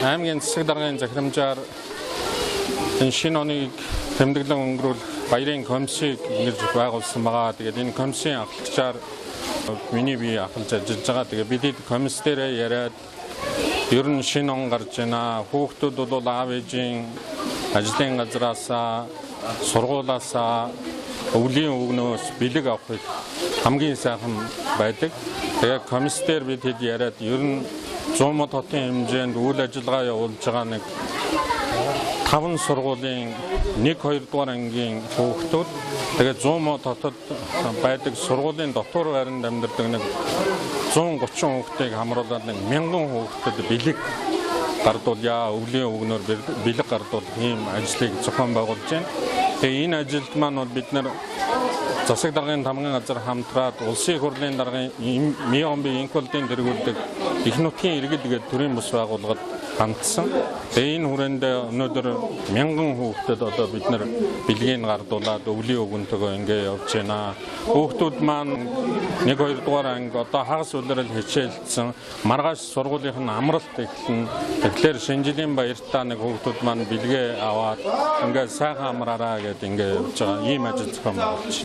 Аймгийн засаг даргын захирамжаар энэ шинэ оныг тэмдэглэн өнгөрүүлэх баярын комиссийг ингэж байгуулсан байгаа. Тэгээд энэ комиссийн ахлагчаар миний бие ахалж ажиллаж байгаа. Тэгээд бид комисс дээрээ яриад ер нь шинэ он гарч байна. Хүүхдүүд бол аав ээжийн ажлын газраасаа, сургуулаасаа өвлийн өвгнөөс бэлэг авах хамгийн сайхан байдаг. Тэгээд комисс дээр бид хэд яриад ер нь Зуумад хотын хэмжээнд үйл ажиллагаа явуулж байгаа нэг 5 сургуулийн 1 2 дугаар ангийн хүүхдүүд, тэгээд Зуумад хотод байдаг сургуулийн дотуур байранд амьдардаг нэг 130 хүүхдийг хамруулад нэг 1000 хүүхдэд бэлэг гардуулъя, өвлийн өвгнөөр бэлэг гардуулах ийм ажлыг зохион байгуулж байна. Тэгээ энэ ажилд маань бол бид нар засаг даргын тамгын газар хамтраад улсын их хурлын даргын Миомби Инколдын тэргүүлдэг их нутгийн иргэд гээд төрийн бус байгууллагад хандсан. Тэгээ энэ хүрээнд өнөөдөр мянган хүүхдэд одоо бид нар бэлгийг гардуулаад өвлийн өгөнтөгөө ингээ явж байна. Хүүхдүүд маань 1 2 дугаар анги одоо хагас улирал хичээлдсэн. Маргааш сургуулийнх нь амралт эхэлнэ. Тэгэхээр шинэ жилийн баяртаа нэг хүүхдүүд маань бэлгээ аваад ингээ сайхан амраараа гэд ингээ явж байгаа. Ийм ажил зохион байгуулж.